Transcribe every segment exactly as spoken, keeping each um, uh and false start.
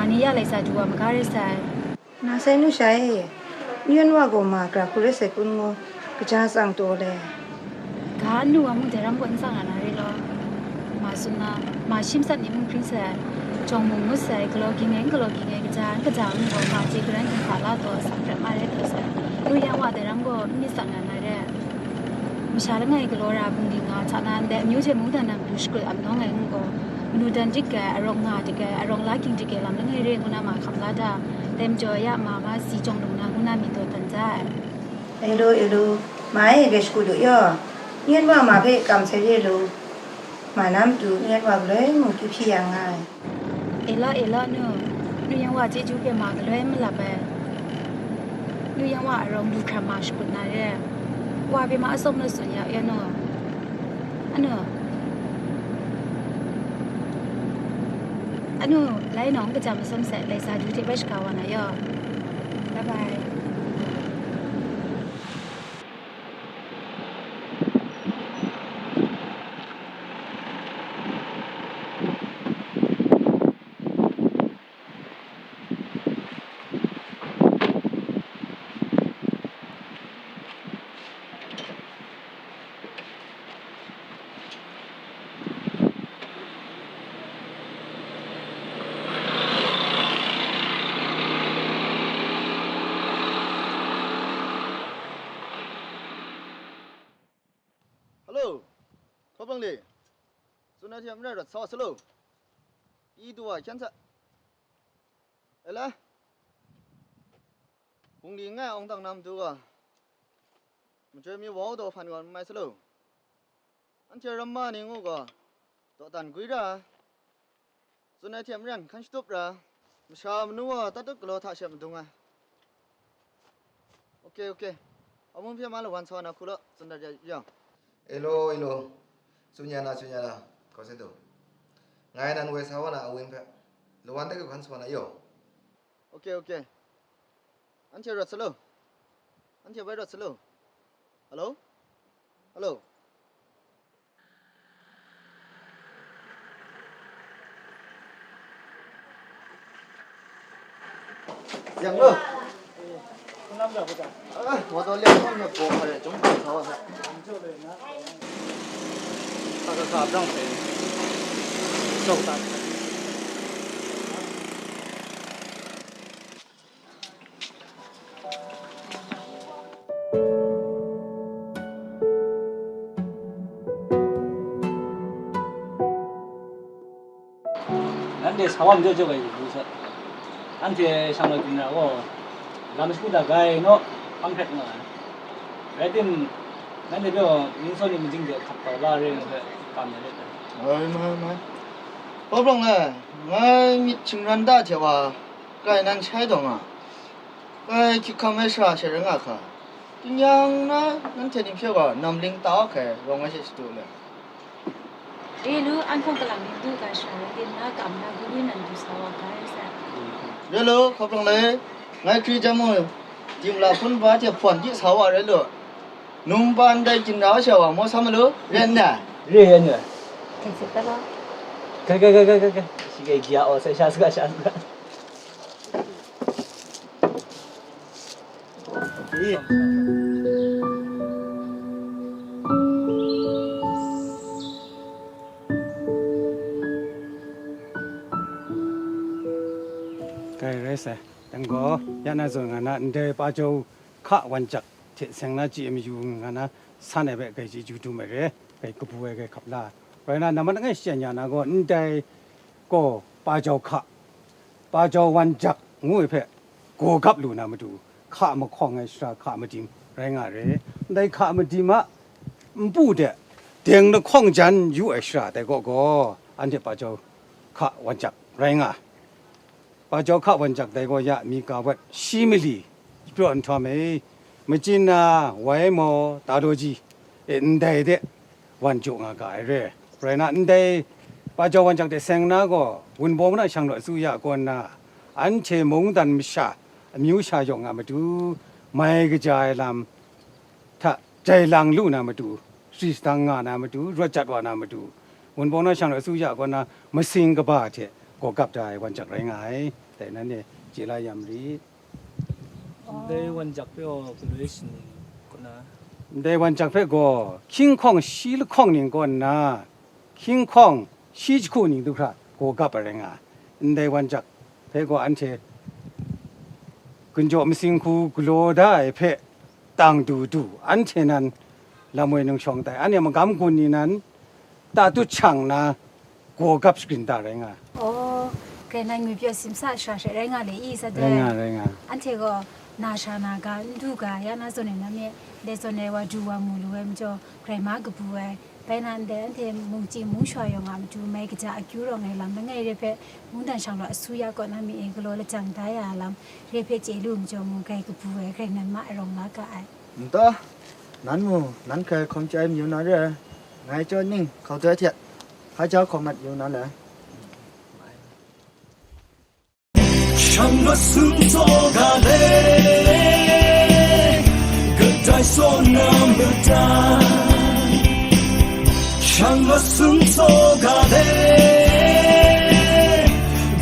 Ni ya laisa du wa maga rai sai. Na sai nu sha e, n yan wa gaw ma gra hku rai sai kun ngu, kaja tsang taw le. Ga n nu wa mung dai ram gaw n tsang na na re law. Ma tsun na, ma shim sat ni mung hpring sai, jawng mung ngut sai, galaw ging ai n galaw ging ai, kaja n kaja mung gaw ma chye garan ginhka la taw, asak prat ma rai taw sai. Nu yan wa dai ram gaw n myit tsang na na re. Masha langai galaw ra bungli nga hta na ndai amyu hte mungdan na matu shakut ap nawng ai ngu gaw, manu dan dik ai, arawng nga dik ai, arawng la ging dik ai lam langai re ngu na ma hkam la da, dai majaw ya ma ma si jawng lung na ngu na myit taw dan da ai. E lu, e lu, ma e bai shakut u yaw, n yan wa ma hpe kam sai re lu, ma na matu n yan wa galoi mung kyu hpyi ya nga ai. E la, e la, nu. Nu yan wa chyeju hpe ma galoi malap ai. Nu yan wa arawng lu hkram ma shakut na re. Wa hpe ma atsawm lat tsun ya, ya nu. Anu. Anu, lai nawng kaja masam sai, lai sa du hte bai shaga wa na yaw. Bye bye. Hello, Hkawplang le, tsun ai hte maren rawt sa wa sa law. Pyi du wa hkyen sa. E la, bungli nngai awng dang na matu gaw, majoi mi wau daw hpan gaw n mai sa law. Anhte ramma ni ngu gaw, dawdan gwi ra ai. Tsun ai hte maren hkan shatup ra, masha manu wa tatut galaw hta she madung ai. Ok, ok. Amun hpe ma lawan sa wa na hku law, tsun dat ya yang. Elo, elo. Tsun ya na, tsun ya na, hkau seng du. Ngai nan woi sa wa na awen hpe, lawan de hkan sa wa na yaw. Ok, ok. Anhte rawt sa law. Anhte bai rawt sa law. Hello? Hello? Yang lo. Ah, wa taw liang hkawm hte baw hkare, chyum hkawm sa wa hte. Ka ka ka brang hte. Shawk ta. Nanhte sa wa majaw jaw ai ni sha, anhte shang loi hpring ra gaw, lam shagu dat ga ai naw, hkam hkret nga ai. Rai tim, nanhte gaw ning saw ni majing de hkap kau la re ai hpe kam ya let ai. Ai, mai, mai. Hkawplang e, ngai myit shingran da hte wa, kai nan shai taw nga, kai hkyik hkam ai shara she rai nga hka, tingnyang na nanhte ni hpe gaw nam ling ta hkai rawng ai she shadu le. E lu, an hkawng kalang ni du ga shara rai tim, na kam na gwi gwi nan du sa wa ga ai sa. Re lu, Hkawplang le, ngai hkri jang mung, dim la hpun ba hte hpawn di sa wa rai lu. Num pa ndai ginra sha wa maw sa malu, ren na? Re yan re. Kai sit ta ba? Kai, kai, kai, kai, kai, kai. Shi kai gya o, sai sha saga, sha saga. Kai rai sai. Dang gaw, ya na zawn nga na, ndai pa jau hka wan jak hte seng na chye mayu nga na, san ai hpe kai chyeju dum ai re, kai kabu ai kai hkap la. Rai na, namman langai shachyen ya na gaw, ndai gaw pa jau hka, pa jau wan jak ngu ai hpe, gaw gap lu na matu, hka mahkawng ai shara hka madim rai nga re. Ndai hka madim a npu de, deng lahkawng jan yu ai shara dai gaw gaw, anhte pa jau hka wan jak rai nga ai. Pa jau hka wan jak dai gaw ya mi ka wat shi mali, shi pyaw nhtawm e, machin na, wai maw, ta daw ji, e, ndai de wan jaw nga ga ai re. Rai na, ndai pa jau wan jak de seng na gaw, Wunpawng na shang law asuya kaw nna, anhte mungdan masha, amyu sha yawng a matu, mai kaja ai lam, hta jai lang lu na matu, shri sadang nga na matu, rawt jat wa na matu, Wunpawng na shang law asuya kaw na masing kaba hte gaw gap da ai wan jak rai nga ai. dai nanhte chye la ya marit. Ndai Wan Jak hpe gaw galoi shaning kaw na? Ndai Wan Jak hpe gaw hkying hkawng shi lahkawng ning kaw nna, hkying hkawng shi jahku ning du hkra gaw gap ai rai nga ai. Ndai Wan Jak hpe gaw anhte gunjaw masing hku galaw da ai hpe tang du du, anhte nan lam woi nung shawng tai, anhte magam gun ni nan ta tut shang nna, gaw gap shagrin da rai nga ai. Aw, grai nang ngwi pyaw simsa shara she rai nga le i, sa dai? Rai nga, rai nga. Anhte gaw na sha na ga, n du ga, ya na zawn e na me, dai zawn e wa du wa mu lu ai majaw, grai ma kabu ai. Bai na ndai anhte mung chyi mung shwa yawng a matu mai kaja akyu rawng ai lam langai re hpe, mungdan shanglawt asuya kaw na mi e galaw lajang da ya ai lam re hpe chye lu majaw mung, grai kabu ai, grai ngan ma ai rawng la ga ai. Nta, nan mu, nan hkrai hkawm chyai mayu na re ai, ngai chyaw ning hkau doi hte hpa jau hkawm mat yu na le. Shang masum tsaw ga le, kadai tsaw na mada. Shang masum tsaw ga le,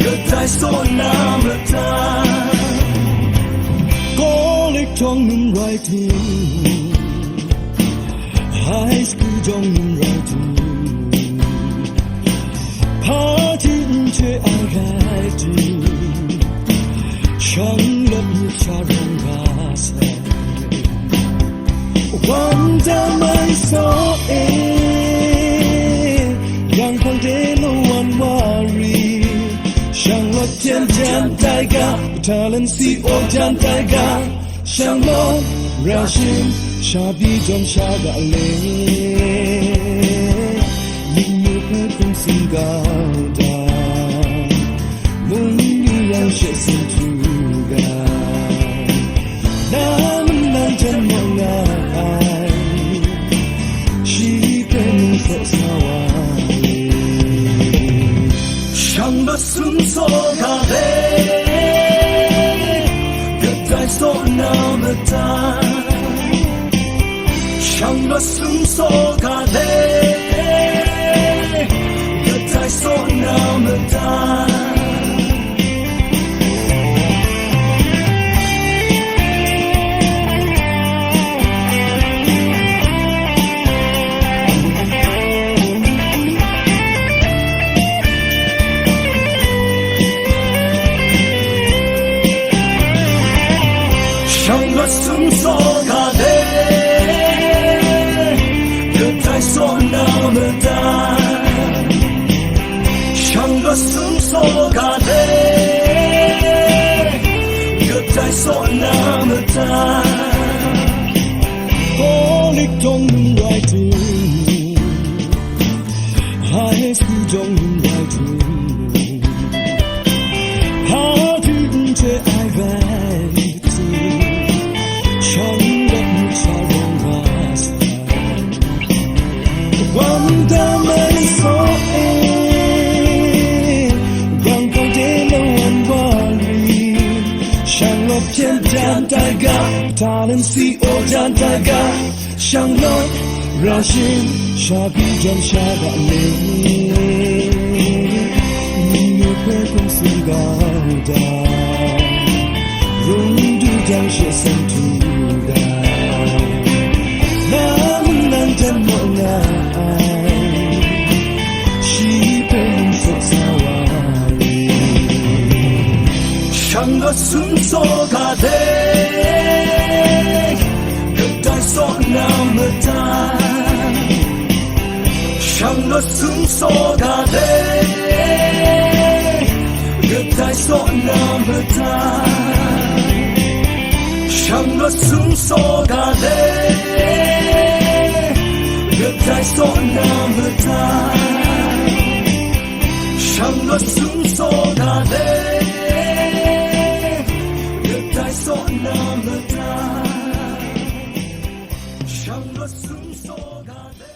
kadai tsaw na mada. College jawng num rai tim, high school jawng num rai tim, hpa hti n hte ai rai tim, shang lawt myit sha rawng ga sai. Wan da mai saw e, yang hpang de lo wan wa ri, shang lawt jan jan tai ga, talent si o jan tai ga, shang lawt ra shim, sha bi jawn sha ga le, ning mu hpe hpung sing ga da, mung ni yang she sin htu ga, na mung nang jan mawng nga ai, shi hpe nang hkaw sa wa ai. Shang masum tsaw ga le, kadai tsaw na mada. Shang masum tsaw ga le, kadai tsaw na mada. Shang masum tsaw ga le, kadai tsaw na mada. Shang masum tsaw ga le, kadai tsaw na mada. College jawng num rai tim, high school jawng num rai tim, hpa hti n hte ai rai tim, shang lawt myit sha rawng ga sai. Wan da mai saw e, yang hpang de lo wan wa ri, shang lawt hpyen jan tai ga, talent si o jan tai ga, shang lawt ra shim, sha bi jan sha ga le, ning nu hpe hkum tsun ga u da, rung du jang she san htu ga, na mung nang jan mawng nga ai, shi hpe nang tsaw sa wa ai. Shang masum tsaw ga le, kadai tsaw na mada. Shang masum tsaw ga le, kadai tsaw na mada. Shang masum tsaw ga le, kadai tsaw na mada. Shang masum tsaw ga le, kadai tsaw na mada. Shang masum tsaw ga le.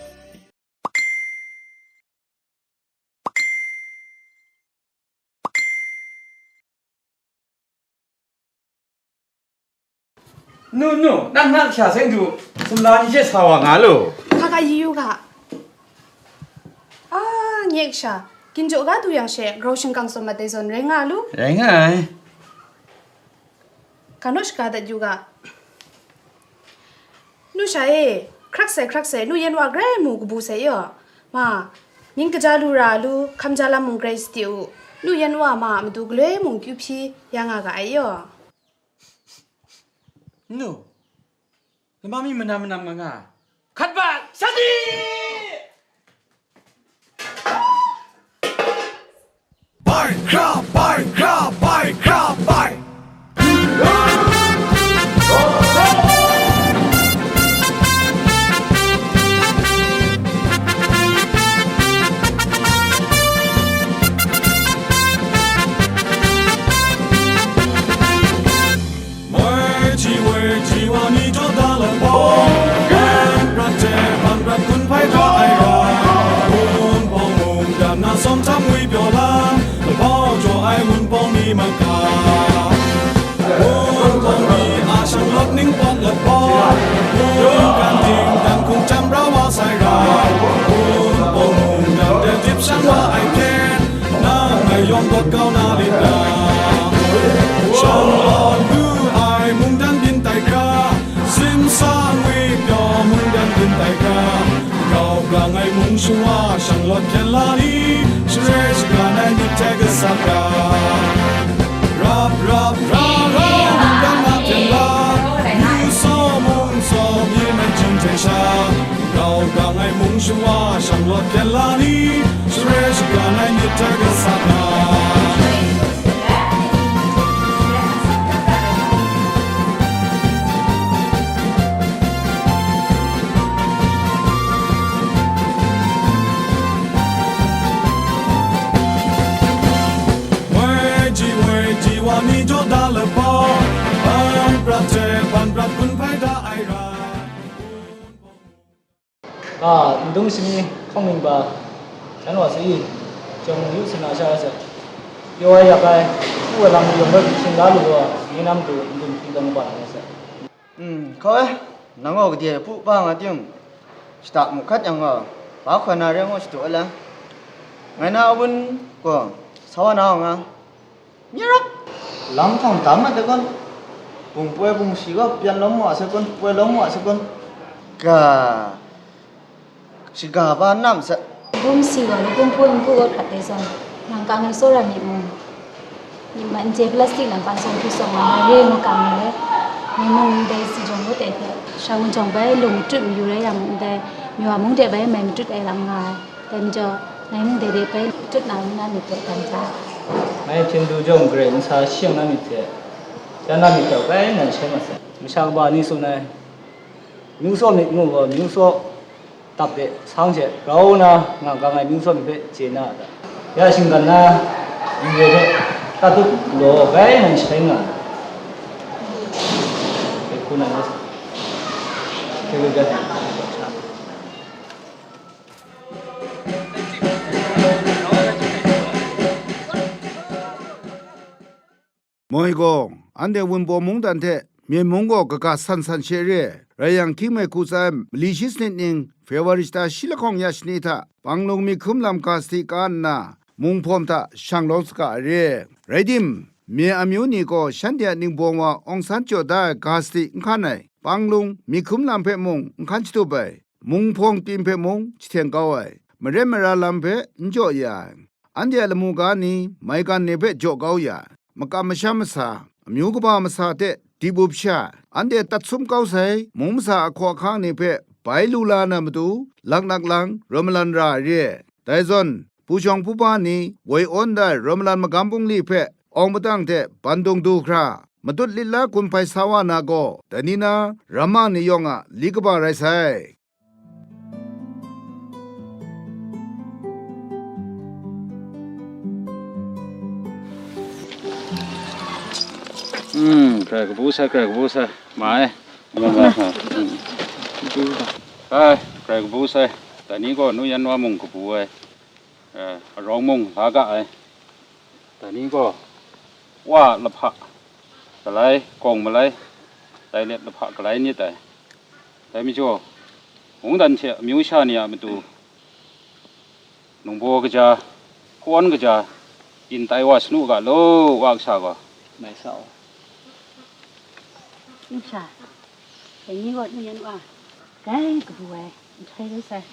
Nu, nu, nang na kasha seng du, sumla ni she sa wa nga lu. Hka hka yu yu ga. A, nye kasha, Ginjaw ga du yang she, grau shingkang tsawm mat ai zawn rai nga lu? Rai nga ai. Ga naw shaga dat yu ga. Nu sha e, hkrak sai, hkrak sai, nu yan wa grai mu kabu sai yaw. Ma, mying kaja lu ra lu, hkam ja lam mung grai sadi u. Nu yan wa ma a matu galoi mung kyu hpyi ya nga ga ai yaw. Nu, lama mi manam manam nga nga. Hkat bat, sadi! Bai, hkra, bai, hkra, bai, hkra, bai. Woi ji, woi ji, wa ni jaw da la bawng, hpan prat hte hpan prat hkun hpai da ai ga, Wunpawng mungdan na sawm htam ngwi pyaw lam, lahpau jaw ai Wunpawng mi maka. Wunpawng mi a shang lawt ning pawt lat bawng, mungkan ting dan hkum jam ra wa sai ra, Wunpawng mungdan de dip shang wa ai hpyen, nang ngai yawng dawt kau na lit na? Shang lawt lu ai mungdan byin tai hkra, simsa ngwi pyaw mungdan byin tai hkra, grau grang ai mung shawa shang lawt hkyen la ni, share shagan ai myit hte gasat ga. Rap rap ra ra mungdan na hpyen la, yu saw mung saw myi man jin hte sha, grau grang ai mung shawa shang lawt hkyen la ni, share shagan ai myit hte gasat na? Woi ji, woi ji, wa ni jaw da la bawng, hpan prat hte hpan prat hkun hpai da ai rai. Ga, ndung shani hkawng ningba, jan wa sa i, jawng yu sana sha ai sa, pyaw ai yak ai, hku ai lam yawng rawt hpyi shing la lu gaw, nye na matu ndun hpyi kau kaba na ai sa. Hmm, hkaw e, nang gaw gade hpu pa nga tim, shada mu hkat yang gaw, ba hkoi na re ngu shadu ai le. Ngai na a wun gaw, sa wa na wa nga. Myi rap. Lam htawng dam mat de kun. Bung poi bung shi gaw pyan lawm wa se kun, poi lawm wa se kun. Ga, shiga ba nam se. Bum si gaw, bum poi npu gaw hkrat de zawn, nang kang ai tsawra myit mung, myit ma nje plastic nan pan sawng hpyi sawng nga ai re ngu kang ai le. Myit mung ndai si jawng gaw dai hte, sha wun jawng bai lung matut mayu rai yang, ndai myu wa mung de bai mai matut ai lam nga ai. Dai majaw, ngai mung dai de bai tut na, na myit hte dan hta. Ngai hpyen du jawng, grai nsa shayang na myit hte, dan na myit hte bai nan shai mat sai. Masha kaba ni tsun ai, myu saw myit ngu gaw, myu saw tap de sang she grau na nga kang ai myu saw myit hpe chye na a ta? Ya shinggan na yu ai hte, tatut law bai nan shai nga ai. Hpe hku na nga sa. Hpe hpe hpe. Moi gaw, anhte Wunpawng mungdan hte Myen mung gaw kaga san san she re ai, rai yang, hkying mi hku tsa ai mali shi sanit ning, February shata shi lahkawng ya shani hta, Panglung myi hkum lam ga sadi ka nna, Munghpawng hta shang lawm saga ai re. Rai tim, Myen amyu ni gaw shanhte a ningbaw wa awng san jaw da ai ga sadi n hkan ai, Panglung myi hkum lam hpe mung n hkan shatup ai. Munghpawng tim hpe mung jahten kau ai, maren mara lam hpe n jaw ya ai, anhte a lamu ga ni, maigan ni hpe jaw kau ya ai, makam masham masa, amyu kaba masa hte dipu sha, anhte tat sum kau sai mung masa ahkaw ahkang ni hpe bai lu la na matu, laknak lang rawt malan ra ai re. Dai zawn, pu shawng pupa ni woi awn da ai rawt malan magam bungli hpe awng padang hte bandung du hkra, matut lit la hkun hpai sa wa na gaw, dai ni na ramma ni yawng a li kaba rai sai. Hmm, grai kabu sai, grai kabu sai, ma e. Ma, ma, ma. Hmm. Ai, grai kabu sai, dai ni gaw nu yan wa mung kabu ai, eh, arawng mung la ga ai. Dai ni gaw, wa lahpa galai, gawng malai, dai let lahpa galai nit ai. Dai majaw, mungdan hte amyu sha ni a matu, ningbaw kaja, Kawan kaja, yin tai wa sanu ga law, wa kasa gaw. Mai sa u. Nsha, dai ni gaw nu yan wa. Dai kabu ai, nhtoi rai sai.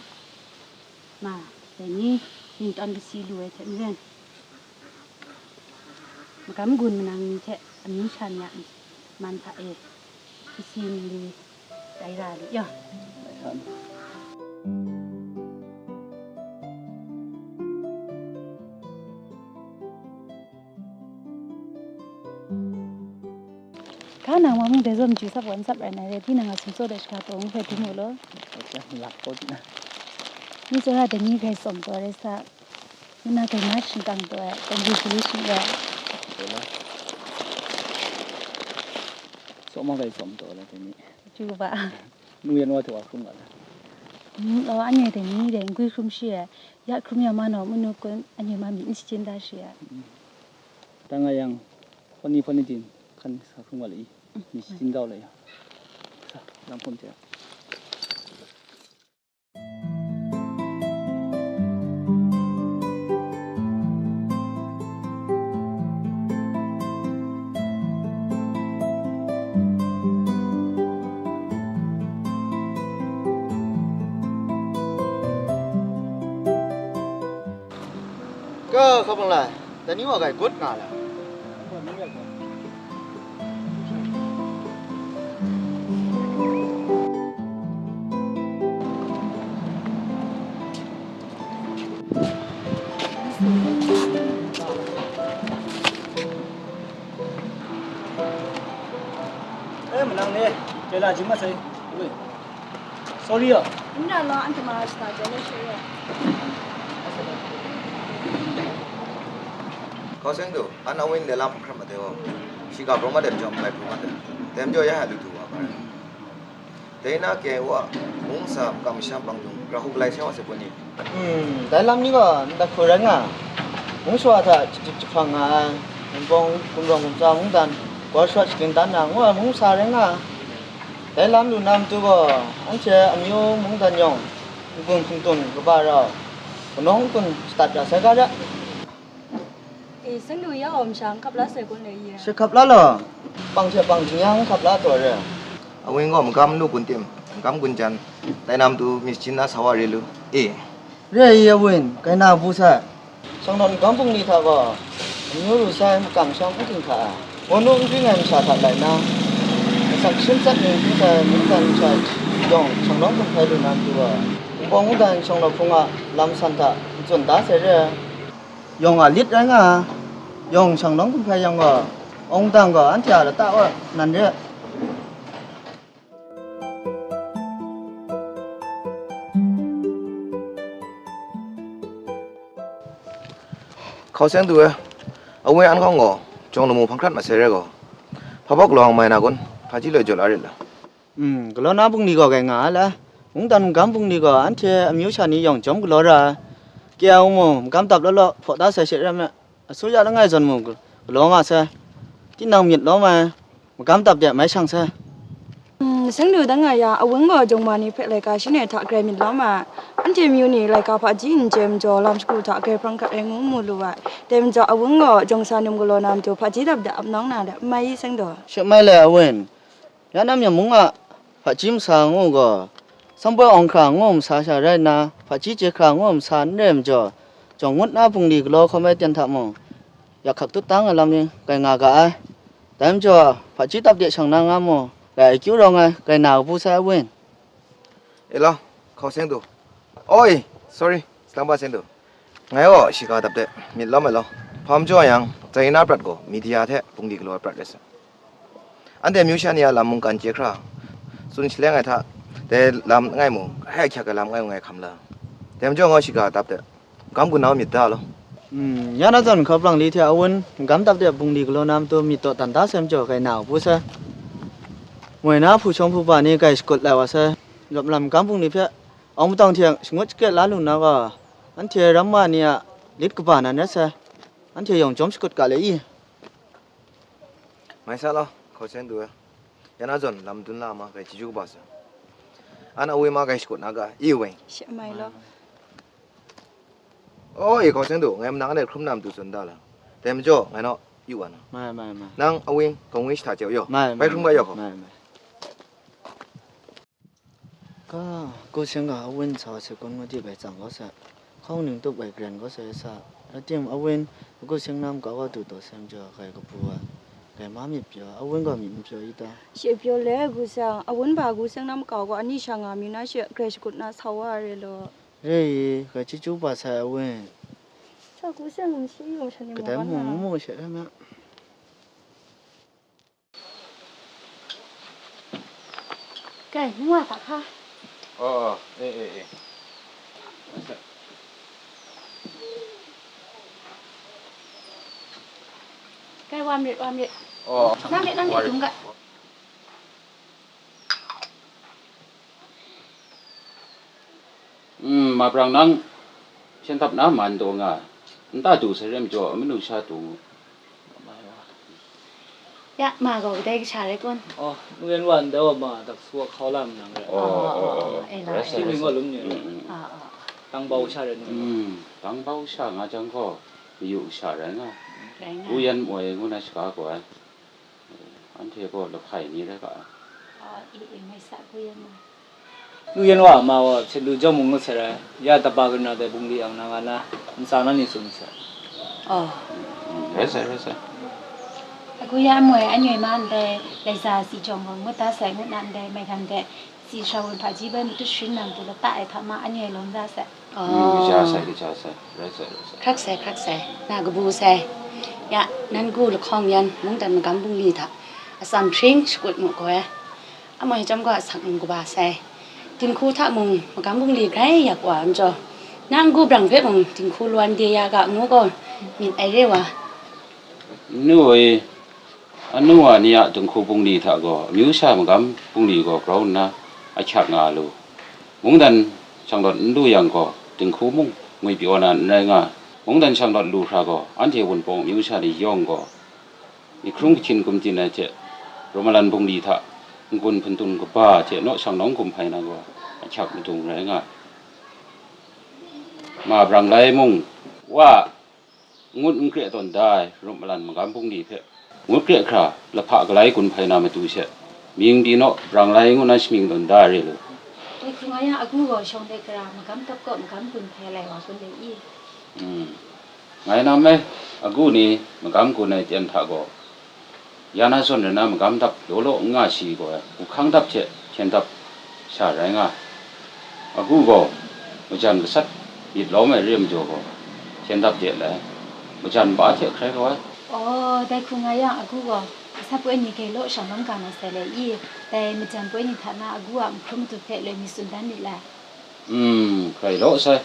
Ma, dai ni, ning tawn kasi lu ai hte maren. Magam gun manang ni hte amyu sha ni a man hta e, kasi nli tai ra lu yaw. Ga nang wa mung dai zawn maju sap wan sap rai nna re, tinang a sumtsaw de shaka taw ngu hpe dum u law. Lak kaw di na. Ni tsawra dai ni grai tsawm taw rai sa, ngu na grai na shingkang taw ai, congratulation rai. Tsawm ma grai tsawm taw la dai ni. Ju ba. Nu yan wa hte wa hkrum ga la. Mm, oh, anhte dai ni dai n gwi hkrum shi ai. Ya hkrum ya ma naw, manu kun anhte ma myit n shachyim da shi ai. Mm. Dang nga yang, hpawt ni hpawt ni ting hkan sa hkrum ga la i. Myit shachyim da u la ya. Sa, lam hkum hte. Ka hkap lang lai, dai ni wa grai gut nga la. Eh, manang ni, jai la jing ma sai. Ui. Sorry ah. N ra law, anhte ma shata jai le she re. Hkau seng du, an a win de lam hkram ma de o. Shi ga prawng ma de jawm bai pru ma de. Dem jaw ya ha lu du wa ba. Dai na ke wa, mung sa makam masham bang dung, ra hu galai sai wa sai pun ni? Hmm, dai lam ni gaw, ndat hku rai nga, mung shawa hta chyip chyip jahprang nga ai, Wunpawng gumrawng gumtsa mungdan, gaw shawt shagrin dan na ngu ai mung sa rai nga. Dai lam lu na matu gaw, anhte amyu mungdan yawng, n-gun hpungtun kaba rau, kanawng n-gun shadat ya sai ga re. E, Seng du ya gaw masha n hkap la sai kun le ye? Shi hkap la law, pang hte pang jing yang n hkap la taw re. Awing gaw magam n lu gun tim, magam gun jan, dai na matu myit shachyim na sa wa re lu. E. Re ai, Awin, kai na bu sai. Shang nawn magam bungli hta gaw, amyu ru sai makam masham n ging hta ai. Wunpawng n ging ai masha hta lai nna, asak shin tsat ni n hpyi sai mungdan masha yawng shang nawn hkum hpai lu na matu gaw, Wunpawng mungdan shawng law hpung a lam san hta n tsun da sai re ai. Yawng a lit rai nga ai. Yawng shang nawn hkum hpai yang gaw, awng dang gaw anhte a lata wa nan re ai. Hkau seng du e, Awin an hkawng gaw, jawng lamu hpang hkrat masai re gaw, hpa baw galaw ang mai na kun, hpaji loi jaw la rit la. Hmm, galaw na bungli gaw kai nga ai le. Mungdan magam bungli gaw anhte amyu sha ni yawng jawm galaw ra ai. Kya u mu, magam dap law law hpaw da sai she rai me. Asuya langai zawn mu, galaw nga sai. Tinang myit lawm ai, magam dap de mai shang sai. Hmm, Seng du dan nga ya, Awin gaw jawng ma ni hpe laika shanhte hta grai myit lawm ai. Anhte myu ni laika hpaji n chye majaw, lam shagu hta grai hpang hkrat ai ngu mu lu ai. Dai majaw, Awin gaw jawng sa num galaw na matu hpaji dap de ap nawng na le, n mai i, Seng du? She mai le, Awin. Ya na Myen mung a hpaji masa ngu gaw, Samboi Awng Hkra ngu masa sha rai nna, hpaji Chye Hkra ngu masa n re majaw, jawng ngut na bungli galaw hkawm ai ten hta mung, yak hkak tut tang ai lam ni kai nga ga ai. Dai majaw, hpaji dap de shang na nga mu, grai akyu rawng ai, grai na kabu sai, Awin. E law, Hkau seng du. Oi, sorry, Slang ba seng du. Ngai gaw shiga dap de, myit lawm ai law. Hpa majaw yang, China prat gaw, media hte bungli galaw ai prat rai sa. Anhte myu sha ni a lam mungkan chye hkra, tsun shaleng ai hta, dai lam langai mung, grai ahkyak ai lam langai mung ngai hkam la. Dai majaw ngai shiga dap de, magam gun na myit da law. Hmm, ya na zawn hkau prang li hte Awin, magam dap de bungli galaw na matu myit dawdan da sai majaw grai na u pu sai. Moi na hpu shawng hpu ba ni grai shakut lai wa sai. Lam lam magam bungli hpe, awng matawng hte shangut shakret la lu na gaw, anhte ramma ni a lit kaba nan rai sai, anhte yawng jawm shakut ga le i? Mai sa law, Hkau seng du ai. Ya na zawn lam dun la ma, grai chyeju kaba sa. An a woi ma grai shakut na ga, i weng. She mai law. O, e, hkaw seng du, ngai manang anhte hkrum na matu tsun da la. Dai majaw, ngai naw yu wa na. Mai, mai, mai. Nang awing, kawngwi shahta chye u yaw. Mai, bai mai, hkrum bai yaw hkaw. Mai, mai. Ka, ku seng ga awin sa wa se kun ngu di bai tsang kau sa. Hkawng ning tup bai karen kau sa sa. Atim awin, ku seng nam ka wa du taw sem jaw kai kabu wa. Kai ma myit pyaw, awin gaw myit n pyaw i ta? She pyaw le, ku seng, awin ba ku seng nam kau gaw ani sha nga mi na she, grai shakut na sa wa re law. Re i, kai chyeju pa sai awin. Sa ku seng n shi yawng sha ni Kadai ma mung na. Mu she rai ma. Kai, ngu wa ta hka. Oh, oh, eh, eh, eh. Kai, wa myit, wa myit. Oh. Nang myit, nang myit, wa myit. Dung ga. Mm, ma brang nang, hpyen tap na man taw nga, nta du sai rem jaw, manu sha tu ngu. Ya, ma gaw kadai kasha rai kun? Oh, nu yan wa ndai wa ma, dak su wa hkau lam nang rai. Oh, oh, oh, oh. Eh, la, rai eh. Shi ning wa lum ni. Mm, mm. Ah, ah. Tang bau sha rai nu. Mm, tang bau sha nga jang gaw, mayu sha rai nga. Rai nga. Wu yan moi ngu na shaga gaw ai. Anhte gaw lahpai ni rai ga ai. Aw, e, e, mai sa, hku yen ma. Nu yan wa a ma gaw hpyen lu jawng mung ngut sai rai, ya taba kaning dai bungli ang na nga na, ntsa na ni tsun sai. Aw. Mm, rai sai, rai sai. Hku ya moi, anhte ma ndai, laisa si jawng gaw ngut da sai, ngut na ndai, maigan de, si shawng hpaji bai matut sharin na matu lata ai hta ma, anhte lawm da sai. Mm, kaja sai, kaja sai. Rai sai, rai sai. Hkrak sai, hkrak sai. Na kabu sai. Ya, nan gu lahkawng yan, mungdan magam bungli hta, atsam hpring shakut mu gaw ai. Amai chyawm gaw asak ngu kaba sai. Dinghku hta mung, magam bungli grai yak wa ai majaw, na n-gu brang hpe mung, dinghku lawan de ya ga ngu gaw, myit ai re wa. Nu e, anu wa ni a dinghku bungli hta gaw, amyu sha magam bungli gaw grau nna ahkyak nga lu. Mungdan shanglawt n lu yang gaw, dinghku mung ngwipyaw na n rai nga, mungdan shanglawt lu hkra gaw, anhte Wunpawng amyu sha ni yawng gaw, myi hkrung kahkyin gumtyin ai hte, Rum Alan bungli hta n-gun hpungtun kaba hte naw shangnawng gum hpai na gaw, ahkyak madung rai nga ai. Ma brang lai mung, wa, ngut n kre tawn da ai Rum Alan magam bungli hpe, ngut kre hkra lahpa galai gun hpai na matu she, mying pyi naw, brang lai ngu na shamying tawn da ai re lu. Dai hku nga yang, agu gaw shawng de gara magam tap kaw magam gun hpai lai wa kun dai i? Mm. Ngai nam e, agu ni magam gun ai ten hta gaw, ya na zawn rai na magam dap law law n nga shi gaw, hku hkang dap hte hpyen dap sha rai nga ai. Agu gaw majan gasat myit lawm ai re majaw gaw, hpyen dap de lai, majan ba hte hkrai kau ai. Aw, dai hku nga yang, agu gaw gasat poi ni grai law shanglawm ga na sai le i? Dai majan poi ni hta na agu a mahkrum matut hpe loi mi tsun dan myit lai. Mm, hkrai law sai.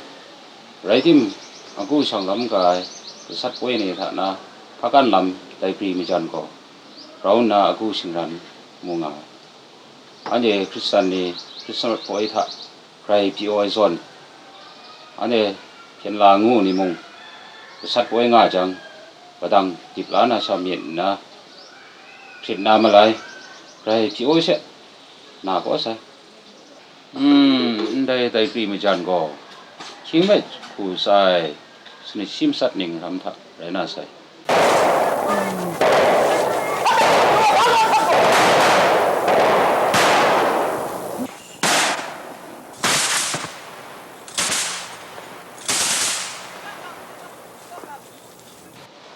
Rai tim, agu shanglawm ga ai gasat poi ni hta na hpakan lam daikri majan gaw, grau nna agu shingran mu nga ai. Anhte Hkristan ni Hkristan poi hta hkrai pyaw ai zawn, anhte hpyen la ngu ni mung, gasat poi nga jang, padang dip la na sha myit nna, hkrit na malai, grai pyaw she, na kaw sai. Hmm, ndai daikri majan gaw, hkying hpe hku tsa ai sanit shi matsat ning ram hta rai na sai.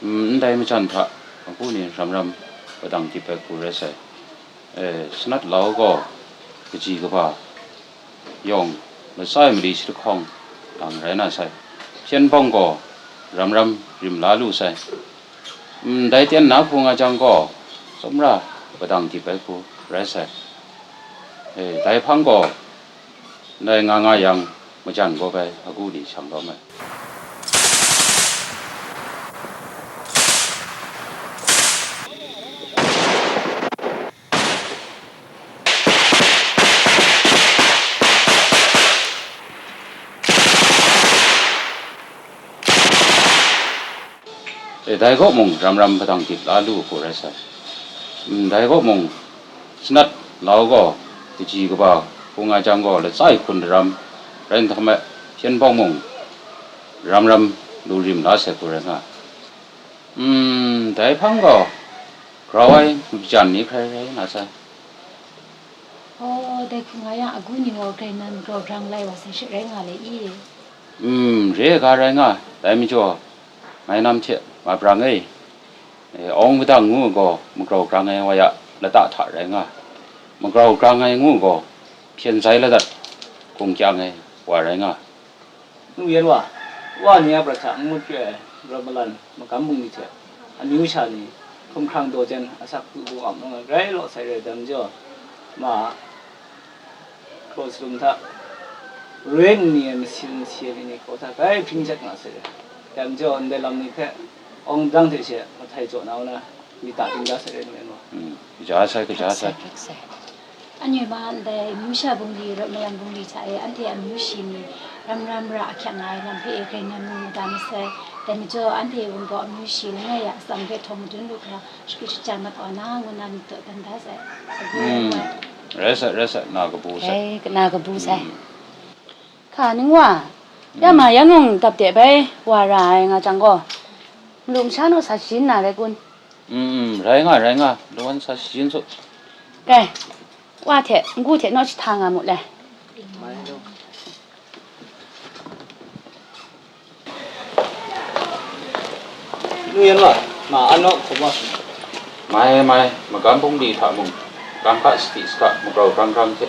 Mm, ndai majan hta, agu ni ram ram padang dip ai hku rai sai. E, sanat lau gaw, kaji kaba yawng, latsa ai mali shi lahkawng dang rai na sai. Hpyen bawng gaw, ram ram rim la lu sai. Mm, ndai ten na hku nga jang gaw, tsawmra padang dip ai hku rai sai. E, dai hpang gaw, ndai nga nga yang, majan gaw bai agu ni shang lawm ai. E, dai kaw mung ram ram padang dip la lu hku rai sai. Mm, dai kaw mung, sanat lau gaw, kaji kaba hku nga jang gaw, latsa ai hkun daram rai nhtawm e, hpyen bawng mung, ram ram lu rim la sai hku rai nga. Mm, dai hpang gaw, grau ai majan ni hkrai rai nga sai. Oh, dai hku nga yang, agu ni gaw grai nan grau grang lai wa sai she rai nga le i? Mm, re ai ga rai nga, dai majaw, ngai nam hte ma brang e, e, awng madang ngu ai gaw magrau grang ai wa ya lata hta rai nga, magrau grang ai ngu ai gaw hpyen sai ladat hkungkyang ai wa rai nga. Nu yan wa, wa ni a prat hta n ngut re ai rawt malan magam bungli hte amyu sha ni hkumhkrang daw jen asak du du am ngu ai grai law sai re ai dam jaw, ma a hkraw salum hta, roi nni ai masin masi ai ni hkraw hta grai hpring jat nga sai re ai dam jaw, ndai lam ni hpe awng dang hte she mahtai jaw na u na, myit ta ting da sai re nu yan wa. Mm, kaja sai, kaja sai. Hkrak sai. Anyu ma ndai amyu sha bungli, rawt malang bungli hta e, anhte amyu shi ni ram ram ra ahkyak nga ai lam hpe e, grai nan mu mada masai. Dai majaw, anhte Wunpawng amyu shi langai a atsam hpe htawng madun lu hkra, shakut shaja mat wa na, ngu na myit dawdan da sai. Agu ai Mm. wa. Rai sat, rai sat, na kabu sat. Hei, na kabu sai. Mm. Hka, ning wa, ya ma, ya nung dap de bai wa ra ai nga jang gaw, malu masha naw sa shayin na rai kun? Mm, mm, rai nga, rai nga, lawan sa shayin su. Kai, wa hte, ngu hte naw jahta nga mu le. Nu yan wa, ma an naw hkawm wa hkrum. Mai, mai, magam bungli hta mung, kang hka sadi saka magrau grang grang hte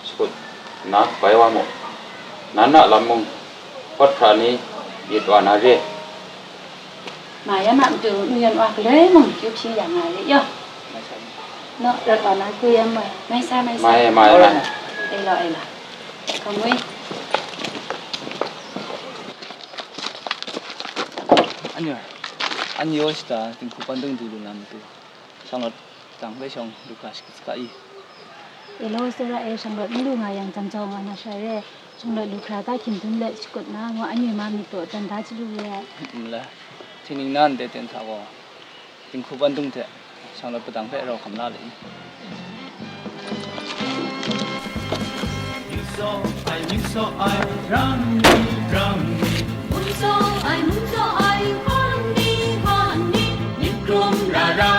shakut nna bai wa mu. Nan a lam mung, hpawt hkra ni yit wa na re. Ma ya ma matu nu yan wa galoi mung kyu hpyi ya nga le yaw. Naw, rawt wa na hku yan mai. Mai sa, mai sa. Mai, mai, mai. Ai law, ai law. Hkam woi. Anyu, anyu shata dinghku pandung du lu na matu, shanglawt dang hpe shawng lu hkra shakut saka i? E law, tsawra e, shanglawt n lu nga yang, jam jau nga na sha re, shanglawt lu hkra ta hkyin dun let shakut na, ngu anyu ma myit dawdan da chyalu re ai. N le, htingning na ndai ten hta gaw, dinghku pandung hte shanglawt padang hpe rau hkam la le i? Myu saw ai, myu saw ai, brang mi, brang mi. Mung saw ai, mung saw ai, hkan ni, hkan ni. Myit hkrum ra ra,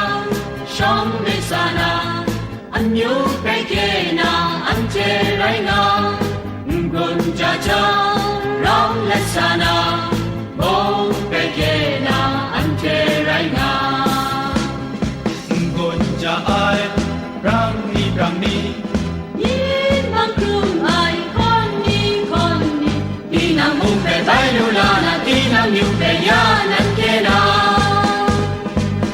shawng bai sa na, amyu hpe hkye na anhte rai nga, n-gun ja jang rawng let sa na, mung hpe hkye na anhte rai nga. N-gun ja ai, brang ni, brang ni. Myit mang hkrum ai, hkan ni, hkan ni. Tinang mung hpe bai lu la na, tinang myu hpe ya nan hkye na.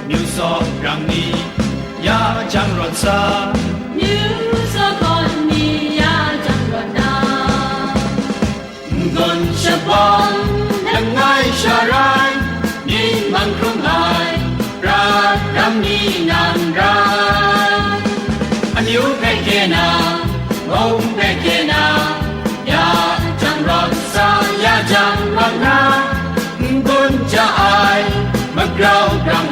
Myu saw brang ni, ya jang rawt sa. Myu saw hkan ni, ya jang rawt na. N-gun shabawng langai sha rai, myit mang hkrum ai, prat ram ni nan rai. Amyu hpe hkye na, mung hpe hkye na, ya jang rawt sa, ya jang rawt na, n-gun ja ai, magrau brang